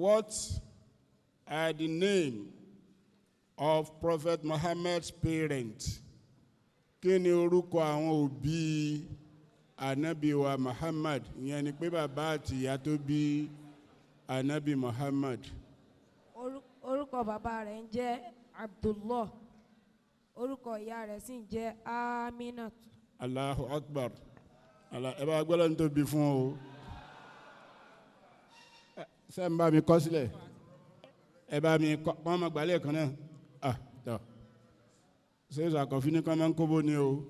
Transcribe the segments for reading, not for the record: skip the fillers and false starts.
What are the name of Prophet Muhammad's parents? Kí ni orúkọ àwọn òbí Ànábì wa Muhammad? Ìyẹn ni pé bàbá àti ìyá tó bí Ànábì Muhammad. Orúkọ bàbá rẹ̀ ń jẹ́ Abdullah, orúkọ ìyá rẹ̀ sì ń jẹ́ Aminat. Allahu Akbar. Allah, ẹ bá gbọ́dọ̀ ní tóbi fún o. Ṣé ń bá mi kọ́ sílẹ̀? Ẹ bá mi kọ́, wọ́n máa gbálẹ̀ kan náà. Ah, tọ́. Ṣé ìṣàkọ́fín ní kan máa ń kóbó ni o?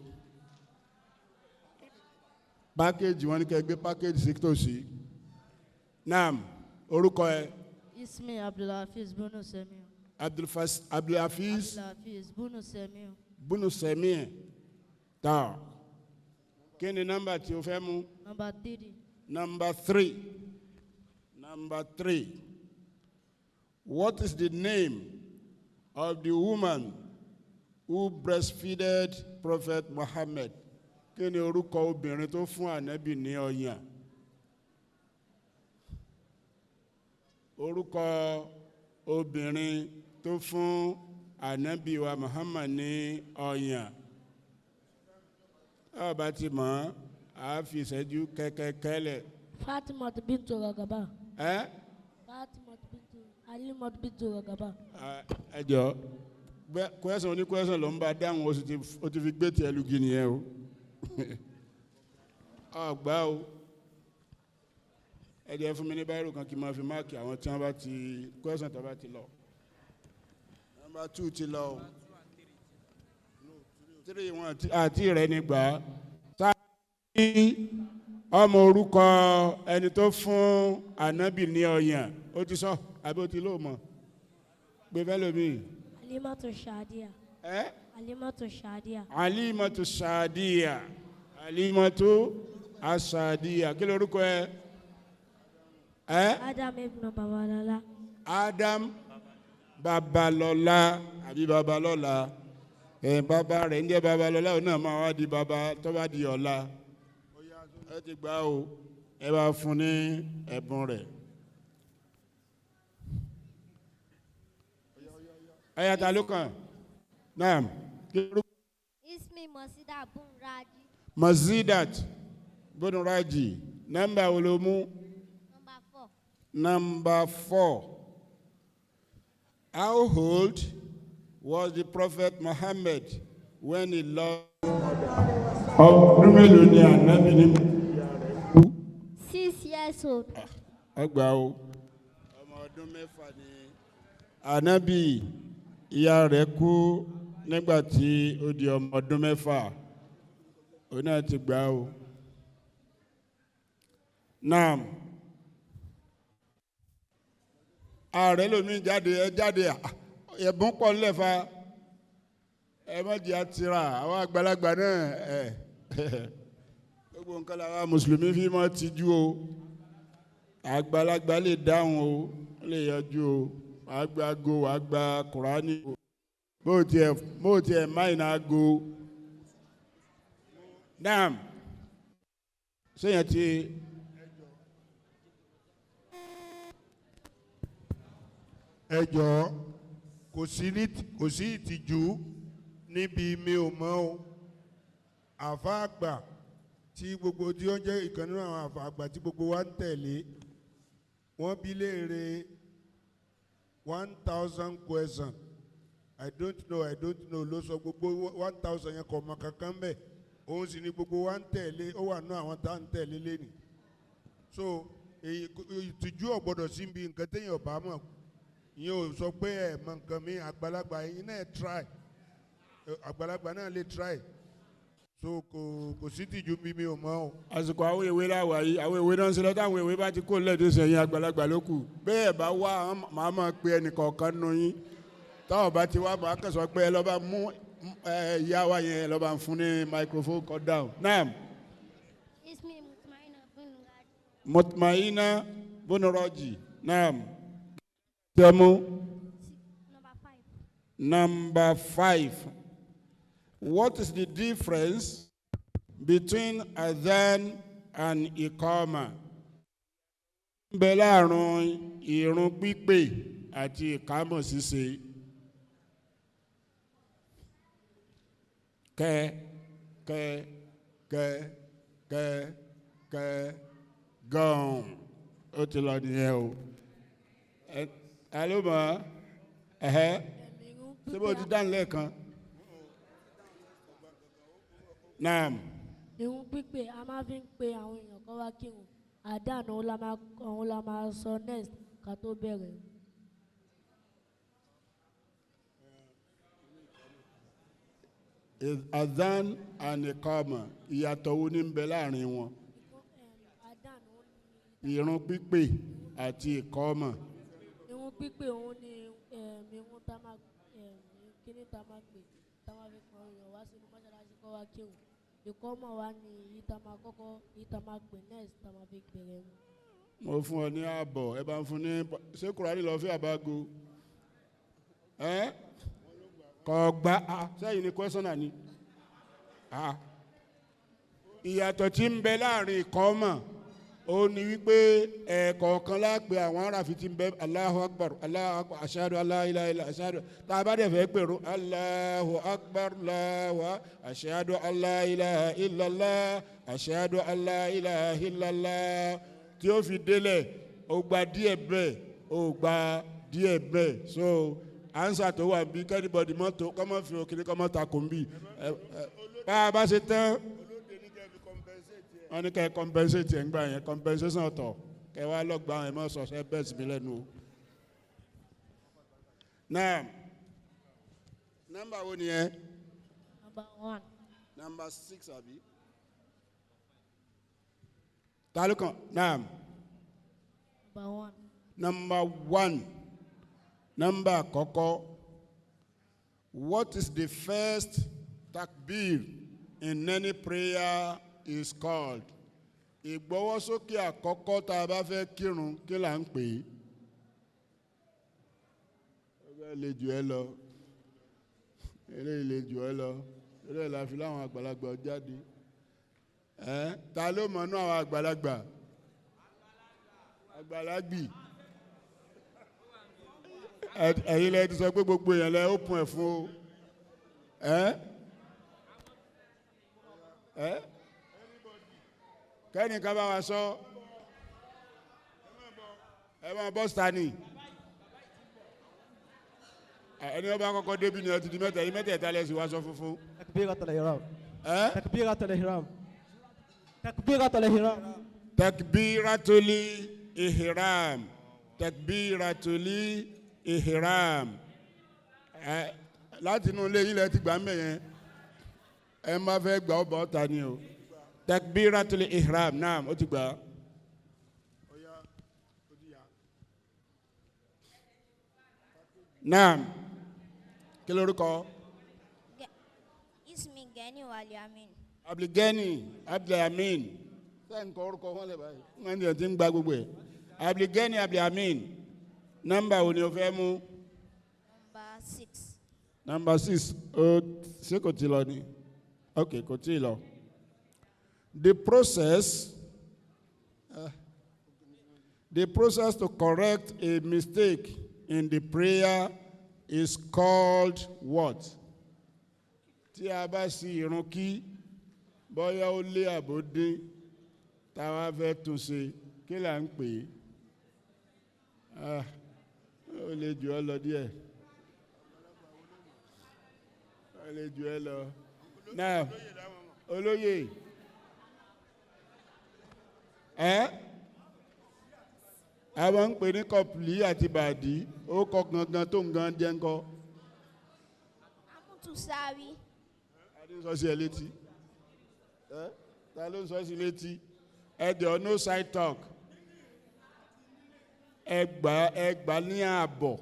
Package wọn ní kẹ́ gbé package sí tòsí. Naam, orúkọ ẹ? Ismi Abdulhafiz Bunu Semiu. Abdulhafiz Abdulhafiz Bunu Semiu. Bunu Semi. Tọ́. Kí ni nọ́mbà tí o fẹ́ mú? Number 3. Number 3. Number 3. What is the name of the woman who breastfeeded Prophet Muhammad? Kí ni orúkọ obìnrin tó fún Ànábì ní ọyàn? Orúkọ obìnrin tó fún Ànábì wa Muhammad ní ọyàn. Tá a bá ti mọ̀, á fi ìṣẹ́jú kẹ́kẹ́kẹ́lẹ̀. Fatima bintu Ragaba. Ẹ́? Fatima bintu Alimat bintu Ragaba. Ẹ jọ, kwẹ́sàn oní kwẹ́sàn ló ń bá dáhùn, ó ti fi gbé tiẹ̀ lugi nìyẹn o. Ọgbà o. Ẹ jẹ́ fún mi ní báírò kan kí n máa fi máàkì àwọn tí wọ́n bá ti kwẹ́sàn tó bá ti lọ. Nọ́mbà 2 ti lọ o. 3 wọn àti rẹ̀ ní gbà á. Sáà ọmọ orúkọ ẹni tó fún Ànábì ní ọyàn, ó ti sọ àbí ó ti lóò mọ̀? Gbé fẹ́ lómi. Alimatu Shadia. Ẹ́? Alimatu Shadia. Alimatu Shadia. Alimatu Asadiya. Kí lorúkọ ẹ? Ẹ́? Adam ibn Babalọla. Adam Babalọla àbí Babalọla. Ẹ bàbá rẹ̀ ń jẹ́ Babalọla, òun náà máa wá di bàbá tó bá di ọ̀la. Ẹ ti gbà o, ẹ bá fún ní ẹ̀bùn rẹ̀. Ẹyà ta ló kàn? Naam. Ismi Masida Bunraji. Mazidat Bunraji. Nọ́mbà wo ló mú? Number 4. Number 4. How old was the Prophet Muhammad when he lost? Ọdún mélòó ni Ànábì ní? 6 years old. Ọgbà o. Ọmọ ọdún 6 ni Ànábì, ìyá rẹ̀ kú nígbà tí ó di ọmọ ọdún 6. Òun náà ti gbà o. Naam. Ààrẹ lomi jáde, ẹ jáde, ẹ̀bùn pọ̀ lẹ́fà. Ẹ má jẹ́ àtìrà, àwọn àgbàlagbà náà ẹ̀. Gbogbo nǹkan làwa Mùsùlùmí fi mọ́ tijú o. Àgbàlagbà lè dáhùn o, ó lè yọjú o. Wàá gba ago, wàá gba Kùránì o. Bó tiẹ̀ máìnà ago. Naam. Sẹ́yìn ti. Ẹ jọ̀ọ́, kò sí ìtìjú níbi mi ò mọ̀ o. Àfa àgbà tí gbogbo tí ó jẹ́ ìkan nínú àwọn àfa àgbà tí gbogbo wa ń tẹ̀lé, wọ́n bi léèrè 1,000 question. I don't know, I don't know ló sọ gbogbo 1,000 yẹn kò mọ̀ kankan bẹ́ẹ̀. Òun sì ni gbogbo wa ń tẹ̀lé, ó wà nínú àwọn tá à ń tẹ̀lé lénìí. So ìtìjú ò gbọ́dọ̀ sí ibi nǹkan téèyàn bá mọ̀. Ìyẹn ò sọ pé ẹ mọ̀ nǹkan mi, àgbàlagbà yín náà try. Àgbàlagbà náà lè try. So kò sí tìjú bí mi ò mọ̀ o. Àsìkò àwọn èwe láwà yìí, àwọn èwe náà ń ṣe lọ́tọ̀, àwọn èwe bá ti kó lẹ́ẹ̀dẹ́ sẹ́yìn àgbàlagbà ló kù. Bẹ́ẹ̀ bá wá, màá máa pe ẹnìkọ̀ọ̀kan nù yín. Táwọn bá ti wá, màá kàn sọ pé ẹ lọ́ bá mú ìyá wa yẹn, ẹ lọ́ bá ń fún ní microphone cut down. Naam. Ismi Mutmaina Bunraji. Mutmaina Bunraji. Naam. Tẹmu. Number 5. Number 5. What is the difference between adhan and iqama? Ń bẹ láàrin ìrun pípè àti ìkámọ̀ ṣíṣe? Kẹ kẹ kẹ kẹ kẹ gan, ó ti lọ nìyẹn o. Ẹ ẹ ló mọ̀ ẹ̀hẹ́. Ìrun Ṣé bó ti pípé dáhùn lẹ́ẹ̀kan? Naam. Ìrun pípé, a máa fi ń pe àwọn èèyàn kó wá kírun. Àdán òun la máa sọ next ká tó bẹ̀rẹ̀. Adhan and ikama, ìyàtọ̀ wo ní ń bẹ láàrin wọn? Àdán òun ni Ìrun pípè àti ìkọ́mà. Ìrun pípé òun ni ìrun tá máa kíní tá máa pè, tá máa fi pe àwọn èèyàn wá sínú mọ́ṣáláṣí kó wá kírun. Ìkọ́mọ̀ wa ni èyí tá máa kọ́kọ́, èyí tá máa pè next tá máa fi bẹ̀rẹ̀ ìrun. Mo fún ọ ní ààbọ̀, ẹ bá ń fún ní. Ṣé Kùránì lọ fí àbágo ẹ kọ gbá a sẹ́yìn ní kwẹ́sọ̀nà ni. A ìyàtọ̀ tí ń bẹ láàrin ìkọ́mọ̀ ó ní wípé ẹ̀ẹ̀kọ̀ọ̀kan lápè àwọn aráàfin tí ń bẹ: Allahu Akbar, Allahu Akbar, ashadu alla ilaha illa ashadu. Tá a bá dẹ̀ fẹ́ pèrò Allahu Akbar, Allahu ashadu alla ilaha illallah, ashadu alla ilaha illallah, tí ó fi délẹ̀, ó gba díẹ̀ bẹ́ẹ̀, ó gba díẹ̀ bẹ́ẹ̀. So answer tó wà bí k'anybody mọ́tò kọ́mọ́ fi òkìní kọ́mọ́ ta kò ń bì. Bá a bá ṣe tán, wọ́n ní kẹ́ ẹ compensate ẹ̀ ń gbà yẹn, compensation ọ̀tọ̀ kẹ́ wá lọ́gbà ẹ̀ mọ́ sọ̀sẹ́ bẹ́ẹ̀ sì mí lẹ́nu o. Náà, nọ́mbà wo ni ẹ? Number 1. Nọ́mbà 6 àbí? Ta ló kàn? Náà. Number 1. Number 1. Nọ́mbà àkọ́kọ́. What is the first takbir in any prayer is called? Ìgbọ́wọ́sókè àkọ́kọ́ tá a bá fẹ́ kírun, kí là ń pè é? Ó fẹ́ lè jù ẹ lọ. Eléyìí lè jù ẹ lọ. Eléyìí la fi láwọn àgbàlagbà jáde. Ẹ́ ta ló mọ̀ nú àwọn àgbàlagbà? Àgbàlagbì. Ẹ̀yin lẹ ti sọ pé gbogbo èèyàn lẹ ó pun ẹ̀ fún o. Ẹ́ ẹ́ kẹ́nìkan bá wa sọ, ẹ máa bọ́ sani. Ẹni wọn bá kọ́kọ́ débi ni ẹ ti di mẹ́ta yìí, mẹ́tẹ̀ẹ̀ta lẹ sì wá sọ funfun. تكبيرة الإحرام. Ẹ́ تكبيرة الإحرام، تكبيرة الإحرام. Takbiratuli ihram, takbiratuli ihram. Ẹ láti inú ilé yín lẹ ti gbà ń bẹ̀ yẹn, ẹ má fẹ́ gbà ó bọ̀ ọ́ ta ni o. Takbiratuli ihram náà, ó ti gbà á. Ọ̀ya, ó ti yá. Naam, kí lorúkọ? Ismi Gani Wali Amin. Abdulgani Abdulhamin. Sẹ́yìn kọ́ orúkọ wọn lè báyìí, wọ́n ní ẹ̀ ti ń gba gbogbo ẹ̀. Abdulgani Abdulhamin, nọ́mbà wo ni o fẹ́ mú? Number 6. Number 6. Ó ṣé kò tí lọ ni? Ok, kò tí lọ. The process to correct a mistake in the prayer is called what? Tí a bá sí irun kí, bóyá ó lé àbó dín, táwa fẹ́ tún ṣe, kí là ń pè é? Ah, ó lè jù ọ́ lọ díẹ̀, ó lè jù ẹ lọ. Náà, olóyè ẹ, a máa ń pè ní kọpìlì àti bàdí, ó kọ gangan tó ń gan jẹ́ ńkọ́. Amutu Sawi. Ta ló ń sọ sí ẹ létí? Ẹ ta ló ń sọ sí létí? Ẹ jọ, no side talk. Ẹgbà ẹgbà ní ààbọ̀.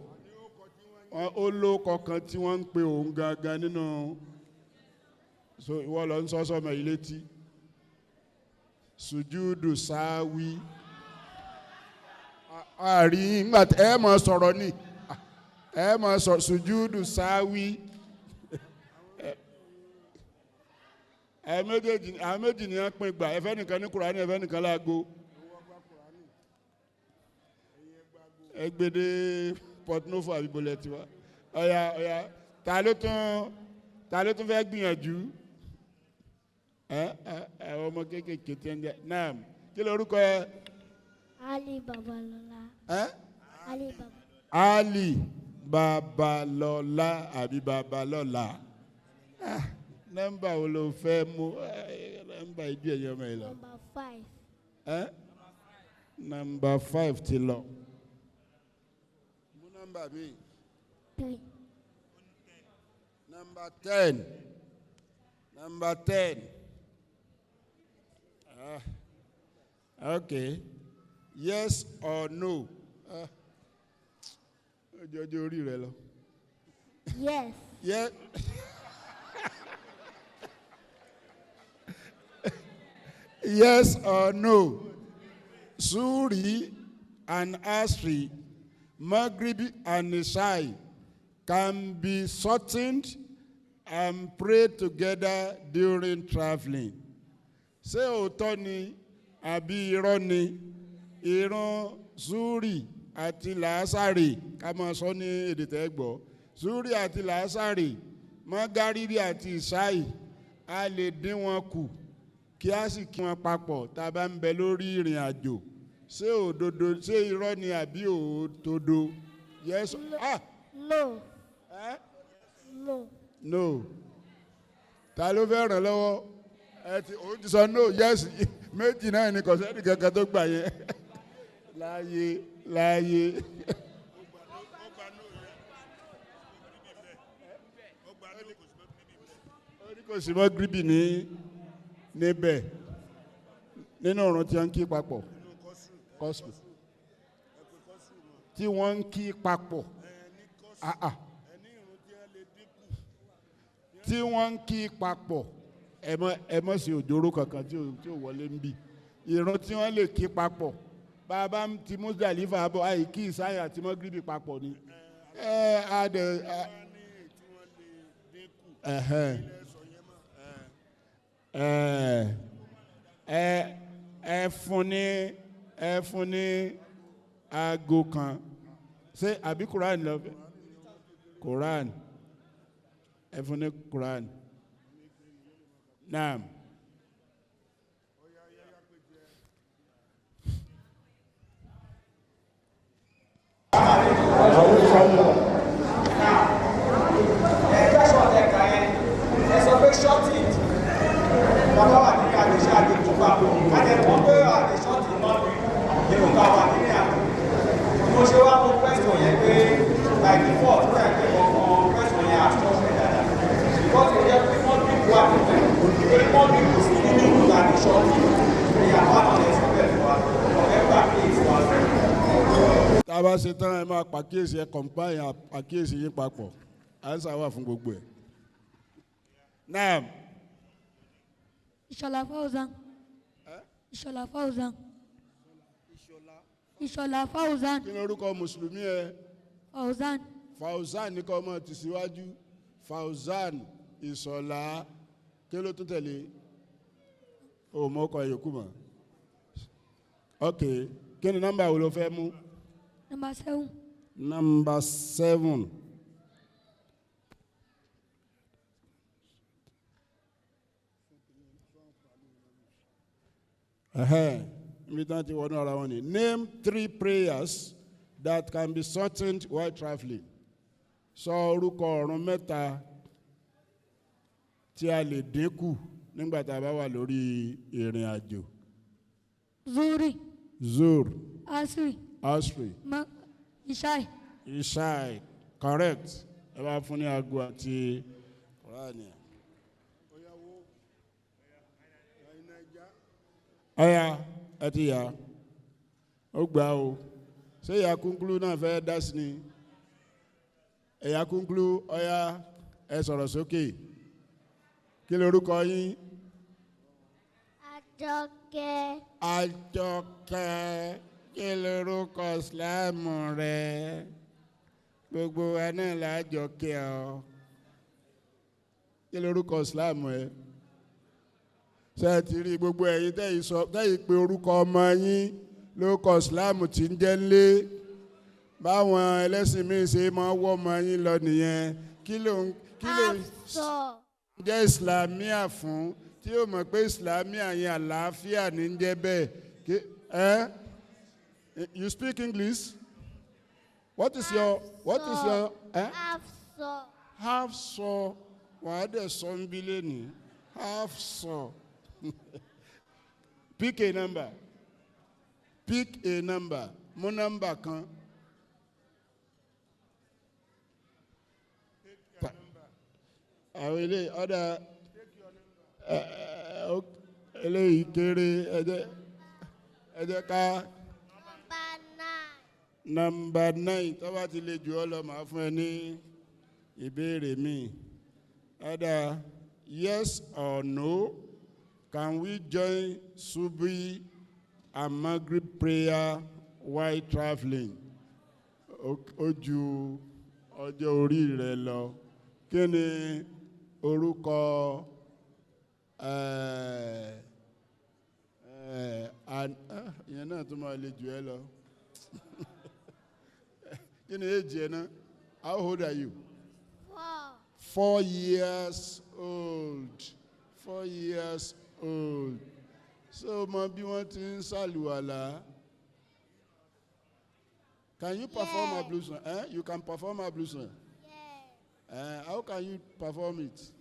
Ó ló kọkan tí wọ́n ń pe òun gangan nínú. So ìwọ lọ ń sọ sọmọ yìí létí. Sùjúdù sáwí. Àrí ńgbà ẹ mọ̀ sọ̀rọ̀ ni, ẹ mọ̀ sọ sùjúdù sáwí. Ẹ méjèèjì, àwọn méjì ni wọ́n pín gbà. Ẹ fẹ́ nìkan ní Kùránì, ẹ fẹ́ nìkan láago. Ẹ gbé dé Port Novo àbí bolẹ̀ tiwa. Ọ̀ya ọ̀ya, ta ló tún fẹ́ gbìyànjú? Ẹ ẹ ẹ, ọmọ kéékèèké tí ń jẹ náà, kí lorúkọ ẹ? Ali Babalola. Ẹ? Ali Baba. Ali Babalọlá àbí Babalọlá? Ah, nọ́mbà wo ló fẹ́ mú? Nọ́mbà ìdí ẹ̀yọ́ ọmọ yìí lọ. Number 5. Ẹ nọ́mbà 5 ti lọ. Mú nọ́mbà mi. 3. Nọ́mbà 10, nọ́mbà 10. Ah, okay, yes or no? Ah, ojú orí rẹ lọ. Yes. Yeah. Yes or no? Zuri and Asri, Maghribi and Ishai can be shortened and prayed together during traveling. Ṣé òótọ́ ni àbí irọ́ ni? Ìran Zuri àti Làásàrè, ká máa sọ ní èdè tẹ́ gbọ́. Zuri àti Làásàrè, Mọ́gàríbì àti Ìṣáì, a lè dín wọn kù kí a sì kí wọn papọ̀ tá a bá ń bẹ lórí ìrìn àjò. Ṣé òdodo, ṣé irọ́ ni àbí òdodo? Yes. Ah! No. Eh? No. No. Ta ló fẹ́ ràn lọ́wọ́? Ẹ ti òun ti sọ no, yes, méjì náà ni, kò sẹ́ni kankan tó gbà yẹn. Láyé láyé. Ó gba no yẹn. Ó gba no, kò sí mọ́ bíbí bẹ́ẹ̀. Ó ní kò sí mọ́ gíríbì ní níbẹ̀ nínú ọ̀run tí wọ́n ń kí papọ̀. Nínú kọ́sù. Kọ́sù. Ẹ pé kọ́sù mọ́. Tí wọ́n ń kí papọ̀. Ẹ ní kọ́sù. Ah, ah. Ẹ ní irun tí wọ́n lè dínkù. Tí wọ́n ń kí papọ̀, ẹ mọ́ sí òjòrò kankan tí ò wọlé ń bì. Ìrun tí wọ́n lè kí papọ̀, bàbá ti Muzdalifa bọ̀, àyè kí ìsáyà àti mọ́gíríbì papọ̀ ni. Ẹ á dẹ̀ ẹ. Wọ́n ní èyí tí wọ́n lè dínkù. Ẹ̀hẹ́n. Ilé sọ yẹn mọ́. Ẹ. Ẹ ẹ fún ní aago kan, ṣé àbí Quran lọ fẹ́? Quran, ẹ fún ní Quran. Naam. Ẹgbẹ́ ẹ̀ka yẹn, ẹ sọ pé shorted bàbá wà ní àlèṣe àlejò papọ̀ kájẹ wọ́n pé àlè shorted náà ní ìgbà wà nínú àjò. Mo ṣe wá mú question yẹn pé by default ó yẹ pé ọkàn question yẹn àtúnṣe dáadáa, because ó jẹ́ pé mọ́bí wà níbẹ̀, pé mọ́bí kò sí nínú ìlú àlè shorted ní àbámọ̀ yẹn sọ bẹ́ẹ̀ fún wa, ọ̀fẹ́ gbà kí èsì wa sọ. Tá a bá ṣe tán, ẹ máa pàkíyèsí, ẹ kọ̀ǹpáyà pàkíyèsí yín papọ̀, answer wà fún gbogbo ẹ̀. Naam. Ìṣọ̀lá Fauzan. Ìṣọ̀lá Fauzan. Ìṣọ̀lá Fauzan. Kí ni orúkọ mùsùlùmí ẹ? Fauzan. Fauzan ní kọ́ ọmọ ti síwájú. Fauzan Ìṣọ̀lá, kí ló tún tẹ̀lé? O mọ ọkọ̀ yòókù mọ́. Ok, kí ni nọ́mbà wo ló fẹ́ mú? Number 7. Number 7. Ibi tí wọ́n ti wọnú ara wọn ni. Name three prayers that can be shortened while travelling. Sọ orúkọ ọ̀run mẹ́ta tí a lè dínkù nígbà tá a bá wà lórí ìrìn àjò. Zuri. Zur. Asri. Asri. Ishai. Ishai, correct. Ẹ bá fún ní aago àti Kùránì. Ọ̀yàwó ẹ̀yin Ọ̀ya, ẹ ti yà ó gbà o. Ṣé ìyá kúnkúlú náà fẹ́ dá sí ni? Ẹ̀yà kúnkúlú, ọ̀ya, ẹ sọ̀rọ̀ sókè. Kí lorúkọ yín? Àjọkẹ́. Àjọkẹ́, kí lorúkọ ìsìláàmù rẹ? Gbogbo wa náà lájọkẹ́ ọ. Kí lorúkọ ìsìláàmù ẹ? Ṣé ẹ ti rí gbogbo ẹ̀yin tẹ́yìn sọ tẹ́yìn pé orúkọ ọmọ yín lórúkọ ìsìláàmù tí ń jẹ́ ńlé? Báwọn ẹlẹ́sìn míì ṣe máa wọ́ ọmọ yín lọ nìyẹn. Kí ló ń Hafsọ. jẹ́ Islamia fún tí yóò mọ̀ pé Islamia yẹn, àlàáfíà ní ń jẹ́ bẹ́ẹ̀? Ẹ́, you speak English? What is your eh? Hafsọ. Hafsọ. Wàá dẹ̀ sọ ń bí lẹ́nìí. Hafsọ, pick a number, pick a number. Mú nọ́mbà kan. Àwọn ilé ọ̀dà eléyìí kéré. Ẹ jẹ́ ká Number 9. Nọ́mbà 9. Tó bá ti lè jù ọ́ lọ, màá fún ẹ ní ìbéèrè mi. Ọ̀dà, yes or no, can we join Subi and Maghrib prayer while travelling? Ó ju ọjọ́ orí rẹ lọ. Kí ni orúkọ ẹ ẹ ìyẹn náà tó máa le jù ẹ lọ? Kí ni age ẹ náà? How old are you? 4. 4 years old, 4 years old. So mọ bí wọ́n ti ń ṣàlùwàlà? Can you perform Yeah. ablution? Eh? You can perform ablution? Yes. Eh, how can you perform it?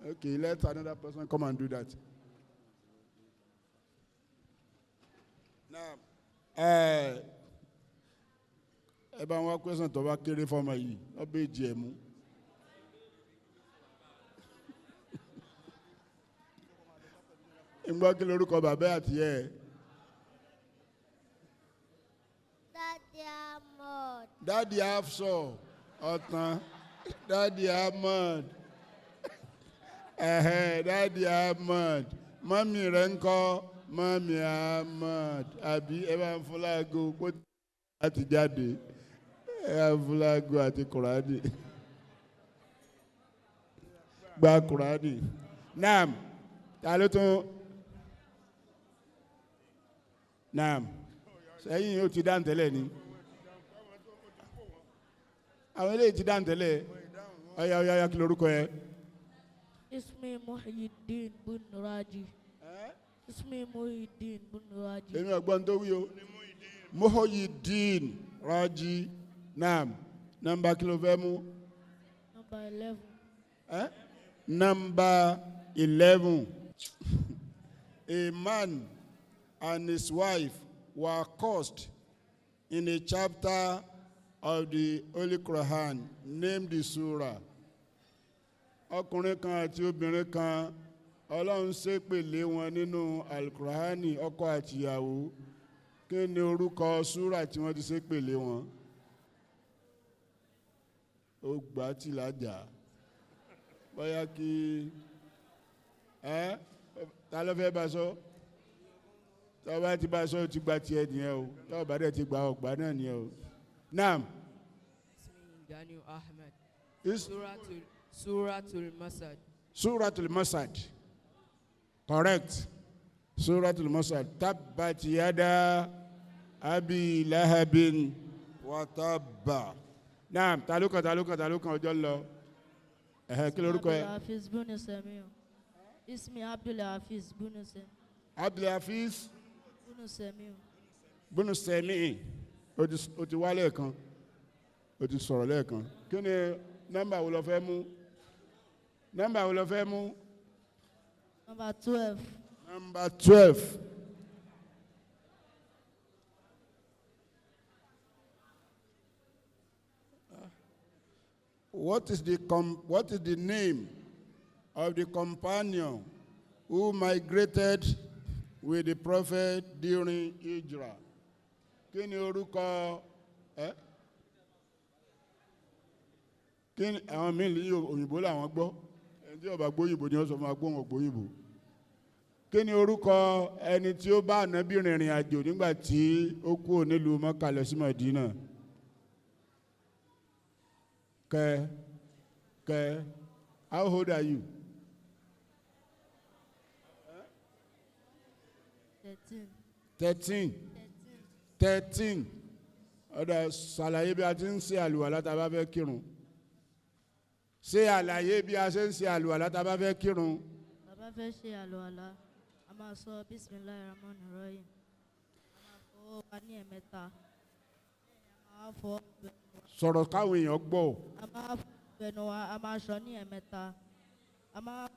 Okay, let another person come and do that. Now, ẹ bá wọn question tó bá kéré fọmọ yìí, ọbẹ̀ èjì ẹ̀ mú. Ń gbọ́, kí lorúkọ bàbá àti ẹ̀? Daddy Ahmad. Daddy Hafsọ ọ̀tàn. Daddy Ahmad, ẹ̀hẹ̀, Daddy Ahmad. Mummy rẹ̀ ń kọ́? Mummy Ahmad, àbí? Ẹ bá ń fún láago kó láti jáde. Ẹ bá ń fún láago àti Kùránì. Gba Kùránì. Naam, ta ló tún? Naam, sẹ́yìn ó ti dáhùn tẹ́lẹ̀ ni. Àwọn eléyìí ti dáhùn tẹ́lẹ̀. Ọ̀yà, ọ̀yà, ọ̀yà, kí lorúkọ ẹ? Ismi Muhyiddin bin Raji. Ismi Muhyiddin bin Raji. Èmi ọgbọ́n tó wí o. Muhyiddin Raji. Naam, nọ́mbà kí ló fẹ́ mú? Number 11. Eh? Number 11. A man and his wife were cursed in a chapter of the Holy Quran. Name the surah. Ọkùnrin kan àti obìnrin kan, Ọlọ́run ṣépè lé wọn nínú Alukurahani, ọkọ àtìyàwó. Kí ni orúkọ súrà tí wọ́n ti ṣépè lé wọn? Ó gbà á tì lájà. Bóyá kí ẹ ta ló fẹ́ bá sọ? Tọ́ bá ti bá sọ, ó ti gba tiẹ̀ nìyẹn o. Tọ́ bá dẹ̀ ti gba, ọgbà náà nìyẹn o. Naam. Daniel Ahmed. Is Suratul Masad. Suratul Masad. Correct. Suratul Masad. Tabbat yada abi lahabin wa tabba. Naam, ta ló kàn, ta ló kàn, ta ló kàn? Ọjọ́ lọ. Ẹ̀hẹ́, kí lorúkọ ẹ? Abdul Hafiz bin Samiu. Ismi Abdul Hafiz bin Samiu. Abdul Hafiz Bin Samiu. Bunu Sẹ́mi. O ti wá lẹ́ẹ̀kan. O ti sọ̀rọ̀ lẹ́ẹ̀kan. Kí ni nọ́mbà wo lọ fẹ́ mú? Nọ́mbà wo lọ fẹ́ mú? Number 12. Number 12. What is the name of the companion who migrated with the Prophet during Hijrah? Kí ni orúkọ ẹ? Kí ni àwọn míì ní òyìnbó làwọn gbọ́? Ẹni tí ó bá gbọ́ òyìnbó ni wọ́n sọ fún wa pé òun ò gbọ́ òyìnbó. Kí ni orúkọ ẹni tí ó bá Ànábì rìnrìn àjò nígbà tí ó kúrò nílùú Mọ́kà lọ sí Mọ̀dínà? Kẹ kẹ, how old are you? 13. 13. 13. Ọ̀dà, ṣàlàyé bí a ti ń ṣe àlùwàlá tá a bá fẹ́ kírun. Ṣe àlàyé bí a ṣe ń ṣe àlùwàlá tá a bá fẹ́ kírun. Bàbá fẹ́ ṣe àlùwàlá, a máa sọ bisimilahi rahman rahim, a máa fọwọ́ wa ní ẹ̀mẹ́ta, a máa fọ Sọ̀rọ̀ káwọn èèyàn gbọ́. A máa fọ ẹnu wa, a máa ṣan ní ẹ̀mẹ́ta, a máa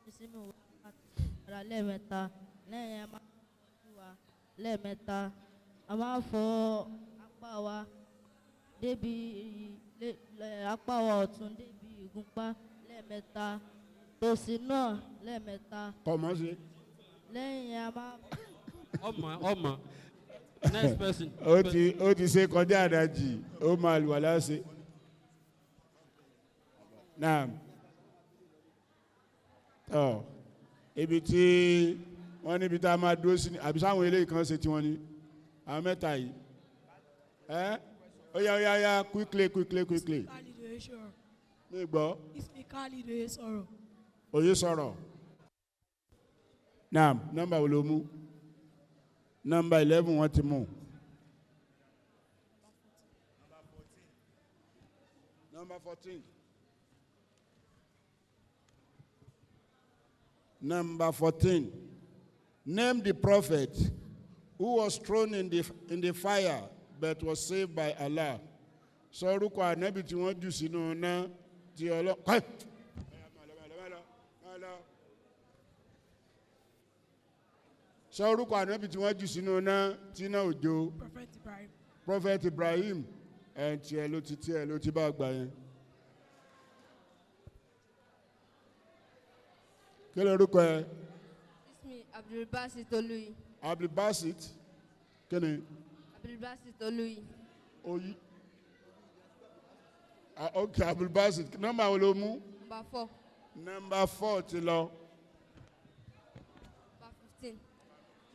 fi sínú wa ara lẹ́ẹ̀mẹ́ta, lẹ́yìn a máa fọ ojú wa lẹ́ẹ̀mẹ́ta, a máa fọ apá wa débi apá wa ọ̀tún débi ìgúnpá lẹ́ẹ̀mẹ́ta, tòsì náà lẹ́ẹ̀mẹ́ta. Kọ̀mọ́ sí. Lẹ́yìn a máa. Ọmọ ọmọ, next person. Ó ti ṣe kọjá àdájì, ó máa àlùwàlá ṣe. Naam. Tọ́ ibi tí wọ́n níbi tá a máa dúró sí ni, àbí sáwọn eléyìí kan ṣe tiwọn ni, àwọn mẹ́ta yìí. Ẹ́ ó yá, ó yá, ó yá, quickly, quickly, quickly. Khalid Oye sọ̀rọ̀. Mi gbọ́. Ismi Khalid Oye sọ̀rọ̀. Òye sọ̀rọ̀. Naam, nọ́mbà wo ló mú? Nọ́mbà 11 wọ́n ti mú. Number 14. Number 14. Name the prophet who was thrown in the fire but was saved by Allah. Sọ orúkọ ànábì tí wọ́n jù sínú iná tí ọlọ́. Kọ́ ẹ̀! Sọ orúkọ ànábì tí wọ́n jù sínú iná tí iná ò jó. Prophet Ibrahim. Prophet Ibrahim. Ẹ̀ tiẹ̀ ló ti tiẹ̀ ló ti bá gbà yẹn. Kí ló orúkọ ẹ? Ismi Abdulbasit Oluyi. Abdulbasit kí ni? Abdulbasit Oluyi. Oyi. Ah, ok, Abdulbasit, nọ́mbà wo ló mú? Number 4. Nọ́mbà 4 ti lọ. Number 15.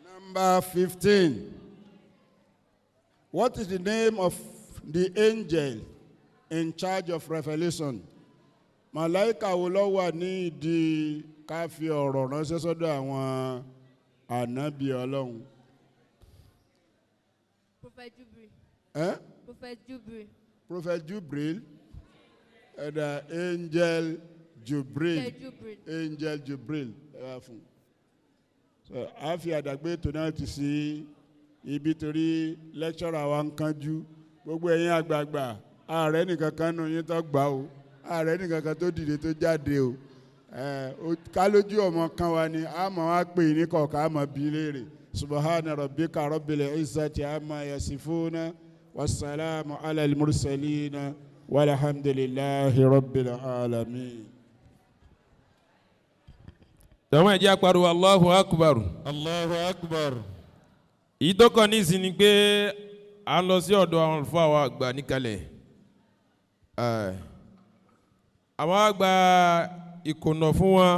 Number 15. What is the name of the angel in charge of revelation? Màláìkà wo ló wà ní ìdí ká fi ọ̀rọ̀ ránṣẹ́ sọ́dọ̀ àwọn ànábì Ọlọ́run? Prophet Jubril. Eh? Prophet Jubril. Prophet Jubril. Ẹ̀dà Angel Jubril. Angel Jubril. Angel Jubril. Ẹ wá fún un. So, a fi àdàgbé ètò náà ti sí ibi torí lecturer wa ń kánjú. Gbogbo ẹ̀yin àgbààgbà, ààrẹ nìkan kan nù yín tó gbà o, ààrẹ nìkan kan tó dìde tó jáde o. Ẹ ká lójú ọmọ kan wa ni a mọ̀ wá pè ní kọ̀ọ̀kan, a mọ̀ bí léèrè. Subhana rabbika rabbil izzati amma yasifuna, wasalaamu ala al-mursalina, walhamdulillahi rabbil alamin. Tẹ̀wọ́n ẹ̀jẹ̀ apariwo Allahu Akbar. Allahu Akbar. Èyí tó kàn ní ìsìn ni pé à ń lọ sí ọ̀dọ̀ àwọn àlùfáà wa àgbà níkàlẹ̀. Àwọn àgbà ìkùnà fún wọn.